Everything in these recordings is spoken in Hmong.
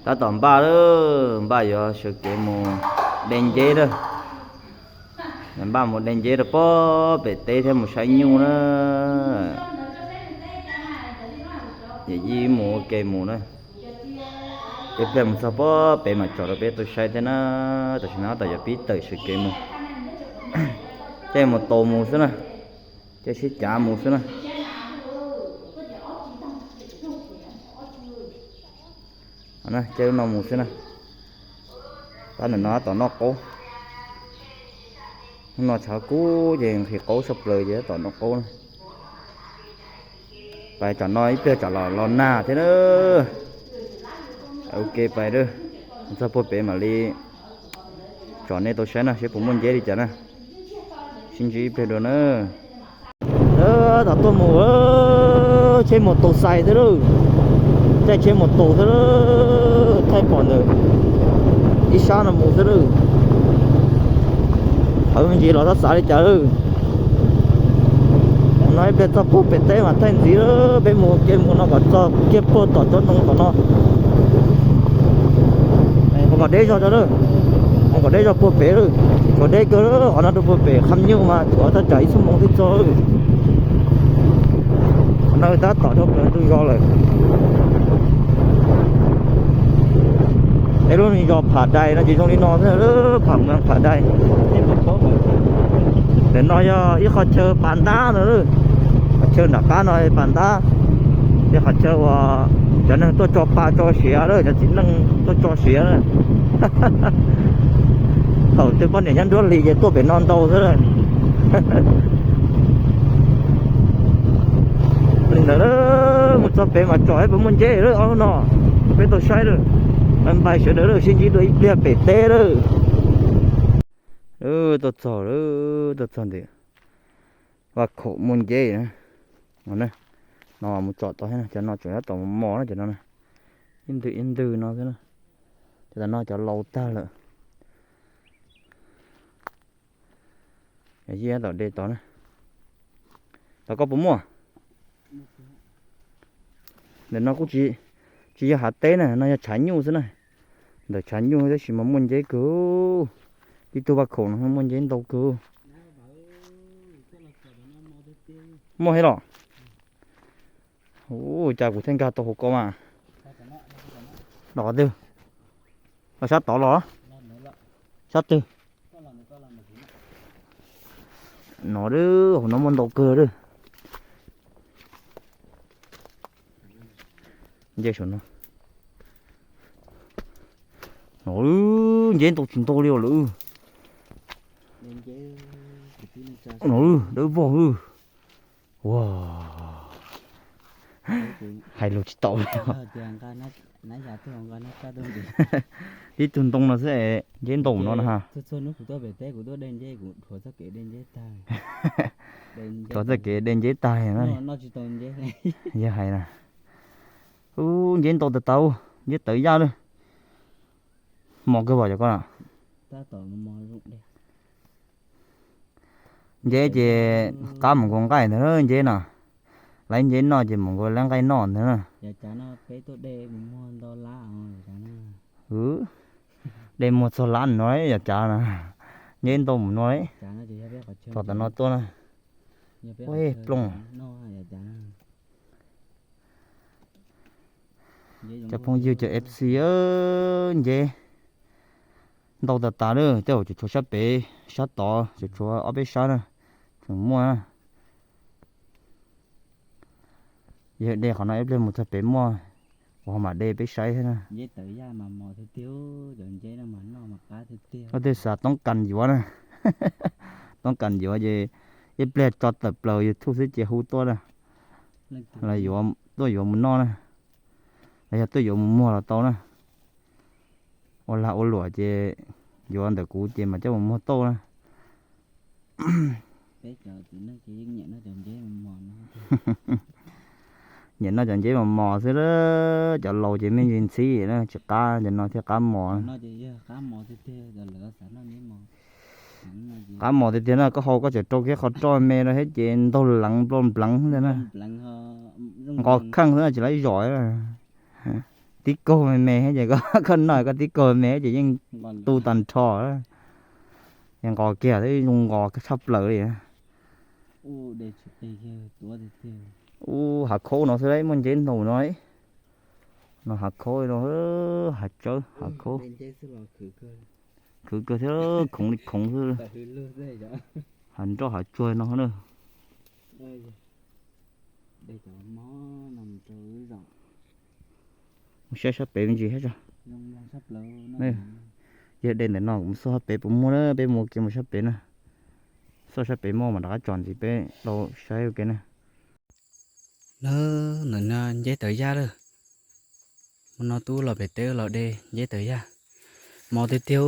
Tab tom npaj lawm, npaj yuav sawv kev mus de nceb lawm. Npaj mus de nceb rau pob pem teb thiab mus saib nyuj na. Yawm yij mus ua ke mus na. Ib pliag mus txog pob pem mas tsom rau peb tau saib thiab na. Tam sim no tab tom yuav pib tawm sawv kev mus. Caij mus taus mus xwb na. Caij sib cav mus xwb na. Caij lub no mus xwb na. Pab ntawm no tab tom noj qaub. Hnub no tshav kub ces nqhis qaub saj plaws ces tab tom noj qaub na. Pais tsam no ib pliag tsam los los nag thiab na. Ua ke pais a, txog puag pem mam li tsom nej tau saib na seb puas muaj nceb li cas na. Sib ntsib ib pliag dua na. Thaum tuaj mus, tsheb mus tus xais xwb lauj, caij tsheb mus tus xwb lauj, thaij pom ntawm ib sab no mus xwb lauj. Hawv me ntsis los txhob xav li cas lauj. No ib pliag txog puag pem teb mas thaij ntxiv lawm, peb mus kev mus no kom txog kiag puag tom tsob ntoo tom no. Mus kom deb zog tso lauj, mus kom deb zog puag pem lauj, kom deb kawg qhov no rau puag pem qhab nyuj mas tshuav thaj tsam ib xuab moos thiaj txog. Qhov no tab tom dhau plaws ntug zos lawm. Es lub me zos Pham Dais no ces zoo li no xwb, Pham Dais. Ntawm no yog ib qhov chaw pas ntab no, qhov chaw nram qab no pas ntab, yog qhov chaw uas cov neeg tuaj tso pa tso siav lawm, cov txiv neej tuaj tso siav lawm. Thaum twg poj niam nyob nruab hlis ces tuaj pem no ntau xwb. Li ntawd mus txog pem mas tsom saib puas muaj nceb lawm ob hnub no, peb tau saib lawm. Npaj sawv daws lawm sib ntsib dua ib pliag pem teb lawm. Tuaj txog lawm, tuaj txog ntawm vaj khaum muaj nceb na. No mus tsom tau thiab, cov no tseem tab tom mos mos na cov no na. Ib ntws ib ntws no xwb na. Cov tom no cov laus tag lawm. Yij tab tom de tod na. Tod koj puas muaj? Ntawm no kuj tsis, tsis yog hav teb na, no yog tshav nyuj xwb na. Ntawm tshav nyuj tab sis mas muaj nceb kawg. Tib tug vaj khaum no muaj nceb ntau kawg. Muaj thiab los? Ua cas kuv thiaj nkag tau hauv ko mas. Los qhov twg? Los sab tod los? Sab twg? No, hauv no muaj ntau kawg lawm. Nce saum no. No, nceb ntau tsis ntau li os lawm. No, dawb vog. Ua, hais lus tsis tau li. Tib tug ntoo no xwb es nceb ntau no na ha. Rhuav txoj kev de nceb tag na. Yog hais na. Ub, nceb ntau tas tas, nceb tawv yaj lawm. Mos kawg pom cov ko na. Nceb ces qab mus nkaus nqaij ntag nceb no. Lawv nceb noj ces mus nkaus lawv nqaij noj ntag na. De muag txog lab no yog cav na. Nceb ntau mus no. Txog tom no tuaj na. Ua plooj. Cov phooj ywg cov F C, nceb ntau tas tas lawm, tej zaum tseem tshuav sab pem sab tod, tseem tshuav ob peb sab na, tseem muaj na. Yog de qhov no ib pliag mus txog pem muaj, kuv ho mam de peb saib thiab na. Koj twb xav toob kas yuav na, toob kas yuav ces ib pliag tso tawm plaws YouTube xwb ces hu tuaj na, los tuaj yuav mus noj na, los yog tuaj yuav mus muag los tau na. Ua lag ua luam ces yuav ntawm kuv ces mam coj mus muag tau na. Nyiam noj cov nceb mos mos xwb, cov laus ces me ntsis ntxhib na tsis qab, cov no thiaj qab mos. Qab mos tiag tiag na, koj hau koj tseem rau kiag qhov roj me rau thiab ces ntaug leev nplua npleev ntag na. Nqos kheej xwb na tsis laib zom. tib kaug me me thiab ces koj noj koj tib kaug me me ces yeej tu tag nrho. Ces nqos kiag twb zoo nqos tshaj plaws li. Ub, hav khaub no xwb muaj nceb ntaus no. No hav khaub no, hav tsawb hav khaub. Khwv kawg thiab, khoov li khoov xwb. Hav nroj hav tsuag no na. Mus saib sab pem me ntsis thiab tso. Yog de ntawm no kuv mus xauj sab pem puas muaj na, peb mus ua ke mus sab pem na. Xauj sab pem muaj mas rov qab tsom ntxiv peb los saib ua ke na. Lawm, ntawm no nceb tawv yaj lawm. Hmo no twb los pem teb los de nceb tawv yaj. Mos tiag tiag,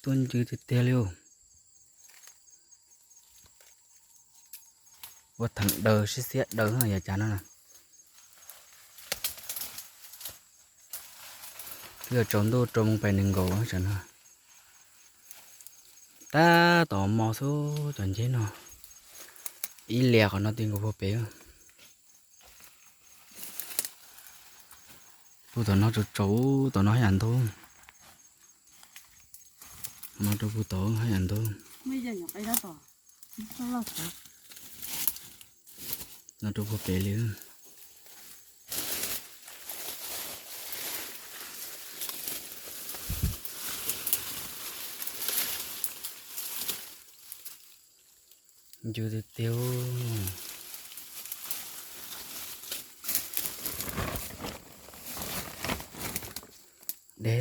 tuaj ncw tiag tiag li. Ua theem daws sib xiab daws yav cav no na. Twb yuav tsaus ntuj rau moos pais nees nkaum tsam no. Tab tom mos xwb cov nceb no. Ib liam qhov no twb nkaus puag pem. Puag tom no tsaus tsaus, tom no haj yam ntau. No rau puag tod haj yam ntau. No rau puag pem li. Ncw tiag tiag. De,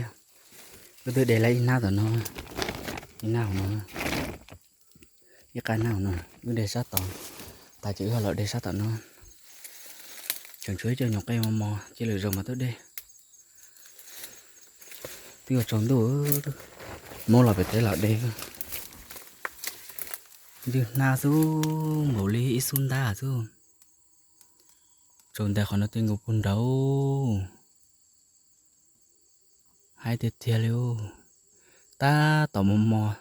wb twb de lawm ib hnab tom no, ib hnab hauv no, ib qab hnab hauv no, wb de sab tod, tas ces wb ho los de sab tom no. Tseem tshuav ib co nyuam qej mos mos cia lwm zaus mas tuaj de. Twb yuav tsaus ntuj, muab los pem teb los de. Ncw hnab xwb, npaum li ib xub ntab xwb. Tsaus ntais qhov no twb nkaus puag nraud. Haib tiag tiag li. Tab tom mos mos,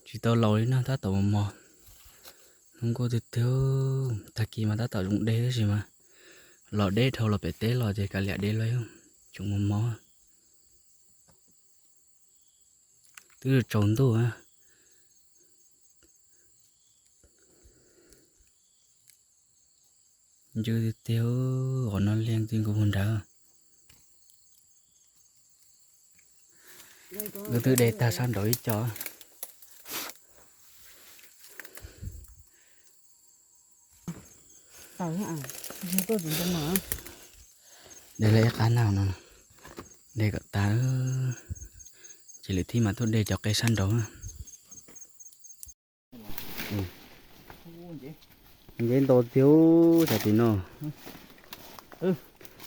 tsis tau laus li na, tab tom mos mos. Hnub nkuaj tiag tiag, tag kis mas tab tom zoo de tab sis mas los deb dhau los pem teb los ces kav liam de los tseem mos mos. Twb tsaus ntuj. Ncw tiag tiag, qhov no liaj twb nkaus puag nraud. Wb twb de tag sab nraud ib co. De lawm ib qab hnab no, de kom tag, ces lwm thib mas tuaj de cov qe sab nraud. Nceb ntau tiag, tam sim no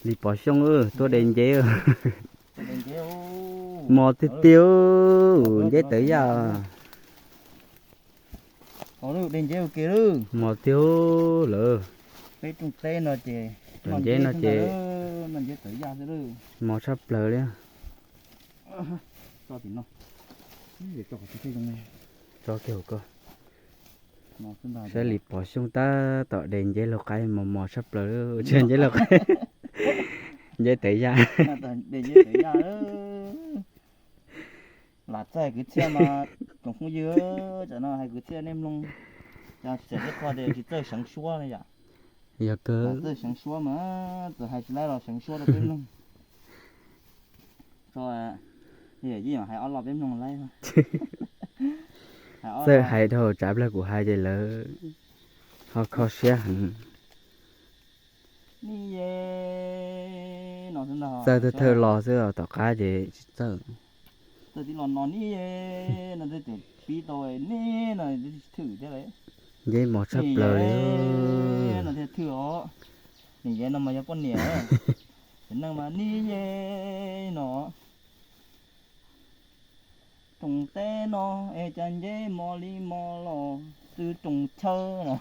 Lis Pov Xyooj tuaj de nceb. Mos tiag tiag, nceb tawv yaj. Mos tiag lawm. Peb rooj teb no ces, nceb no ces mos tshaj plaws li. Tso kiag hauv ko. Saib Lis Pov Xyooj tab tom de nceb laug qaib mos mos tshaj plaws, nceb laug qaib, nceb tawv yaj. Lam txawj hais kwv txhiaj mas tsoom phooj ywg, tam no hais kwv txhiaj nej mloog, ces txawm ib qho tias tsis txawj seev suab li yom. Yog kawg. Txawj seev suab mas txawm hais tsis laib los seev suab rau peb mloog. Tso, yeej hais ob lo peb mloog laib. Txawj hais dhau tsav plawg kuv hais ces lawv ho kho siab heev. Txawj thawj thawj lo xwb, tom qab ces tsis txawj. Txawj tib lo no ni, no twb pib tau ni, no twb thwm thiab. Nceb mos tshaj plaws li. No thiaj thwm os. Nim yev no mas yog poj niam, cov neeg mas ni yev no. Rooj teb no es cas nceb mos li mos los xwb rooj chaw no.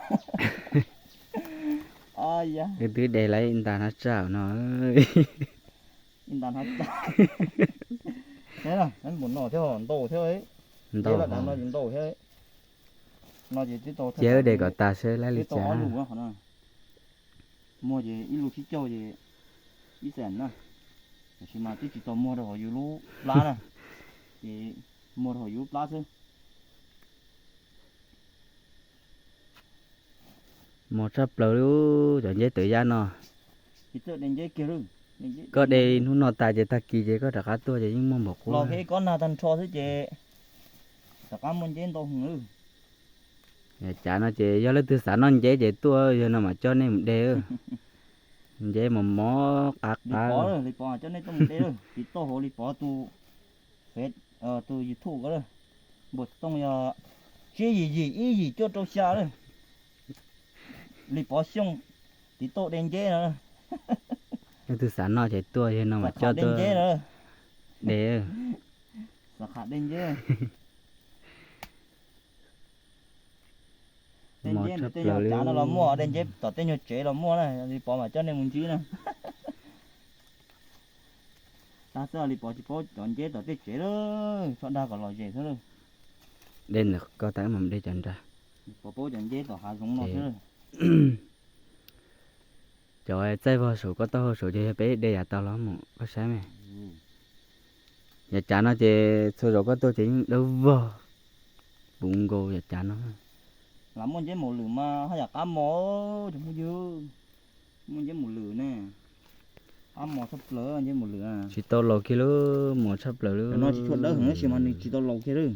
Twb de lawm ib nta hnab tsaj no. Ib nta hnab tsaj. Mus no thiab ntau thiab. Ntau no ntau thiab. No ces twb tau, ces de kom tas seb laib li cas. Muag ces ib lub tsib caug ces Ib xees na, tiam sis mas twb tsis tau muag rau hauv yus lub plab na, ces muag rau hauv yus lub plab xwb. Mos tshaj plaws li cov nceb tawv yab no. Koj de hnub no tas ces tag kis ces koj rov qab tuaj ces yeej muaj npaum qub. Los kev kob nag tag nrho xwb ces rov qab muaj nceb ntau heev lawm. Cav no ces yog leej twg xav noj nceb ces tuaj yog no mam coj nej mus de. Nceb mos mos qab qab. Lis Pov, Lis Pov coj nej tuaj mus de lawm, tiv tauj hauv Lis Pov tus, tus YouTube ko lawm. Npawg Tooj yog tsib yim yim ib yim cuaj rau xya lawm. Lis Pov Xyooj, tiv tauj de nceb no. Leej twg xav noj ces tuaj yog no mam coj tuaj de. Xav qham de nceb. De nceb ntawm tej nyuag cav no los muaj, de nceb tom tej nyuag tsev los muaj na, Lis Pov mam coj nej mus ntsib na. Tag xwb Lis Pov tsis paub cov nceb tom tej tsev lawm, txhob dag kom lom zem xwb lawm. De ntawm ko tas mam de cov nrad. Lis Pov paub cov nceb tom hav zoov no xwb. Cov txaij vog saum ko taub hau saum ces yog peb de yav tau los mus koj saib me. Yav cav no ces txhua zaus koj tuaj ces yeej dawb vog puv nkaus yav cav no. Lam muaj nceb maum lwm mas haj yam qab mos, cov phooj ywg. Muaj nceb maum lwm ne. Qab mos tshaj plaws nceb maum lwm. Tsis tau laus kiag lub mos tshaj plaws lub. Cov no tsis tshua dawb heev tab sis mas nws tsis tau laus kiag lawm.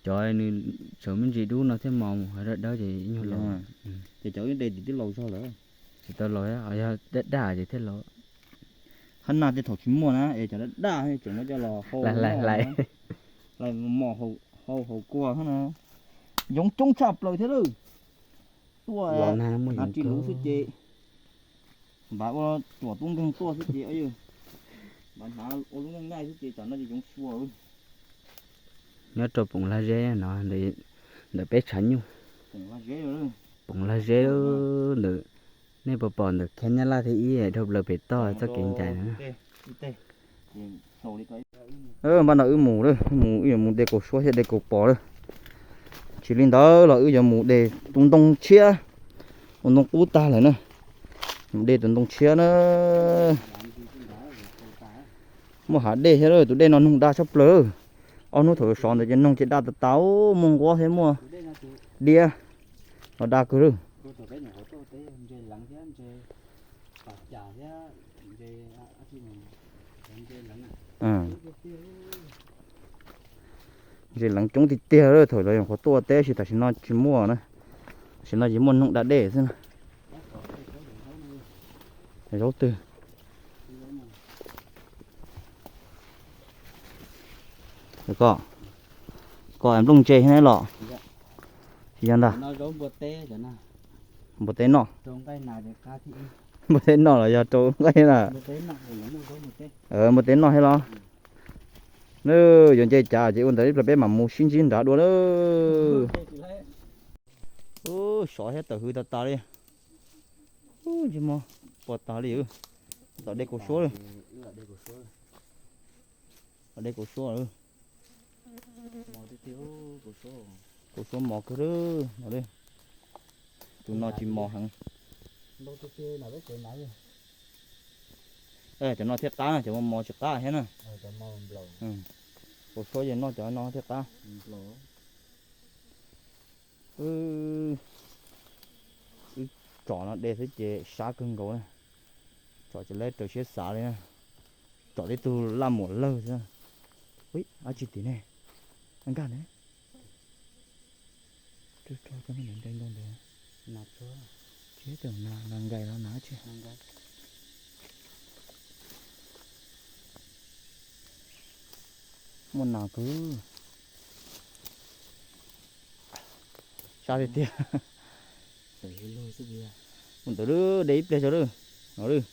Cov nws tseem me ntsis dub no thiaj mos mus, dawb dawb ces ib nyuag laus. Ces cov wb de tim twb laus zog lawm. Tsis tau laus, yog daj daj ces thiaj laus. Hab naj tej thaum tsis muaj na es cov daj daj tseem muab coj los hau, hlais hlais, hlais mos hau haus kua na. Yoov coob tshaj plaws thiab lawm. Tuaj hnav ris luv xwb ces, npam ua ruam tub nkeeg tuaj xwb ces, npam hnav ua lub nkeeg nyaij xwb ces tam no ces yoov sua. Nyob rau Poom Lag Zeb no, ntawm peb tshav nyuj. Poom Lag Zeb ntawm, nej puas pom ntawm Khab Nyab Laj thib ib dhau plaws pem toj txoj kev ncais na. Npaj no wb mus, mus wb yuav mus de kaus suab thiab de kaus pos lawm. Tsis li ntawd los wb yuav mus de tus ntoo tshiab, tus ntoo qub tag lawm na. Mus de tus ntoo tshiab na. Muaj hav dej thiab, tus dej no noog da tshaj plaws. Ob hnub thaum sov ntawd ces noog ces da tas tas, muaj nquab thiab muaj diab los da kawg lawm. Ntses leev coob tiag tiag thaum lawv nyuam qhuav tuaj teb, tab sis tam sim no tsis muaj na. Tam sim no ces muaj noog da dej xwb na. Zaub twg? Koj, koj nplooj ntse thiab los? Tsis yog ntag. Npua teb noj. Npua teb noj los yog rau nqaij na? Npua teb noj thiab los? Yuav nce cav ces ua ntawd ib pliag peb mam mus sib ntsib nrad dua lawm. Sov thiab tawm hws tas tas li. Ntsej muag pos tas li. Tom de kaus suab. Tom de kaus suab. Kaus suab mos kawg no. Tus no tsis mos heev. Cov no thiaj qab, cov mos mos tsis qab thiab na. Kaus suab yog noj cov no thiaj qab. Wb tsom no de xwb ces sab kawg nkaus na. Tsom ces lawv raws siab xav li na. Tsom tib tug laj muam lawg xwb. Ui, dab tsi tim ne? Nkag ne. Tso cov me nyuam nte ntoo ntawd. Tsis yog nas nkais los nas tsi. Muaj nas kawg. Sab tiag tiag. Mus ntawd lawm, de ib pliag tso lawm. No lawm.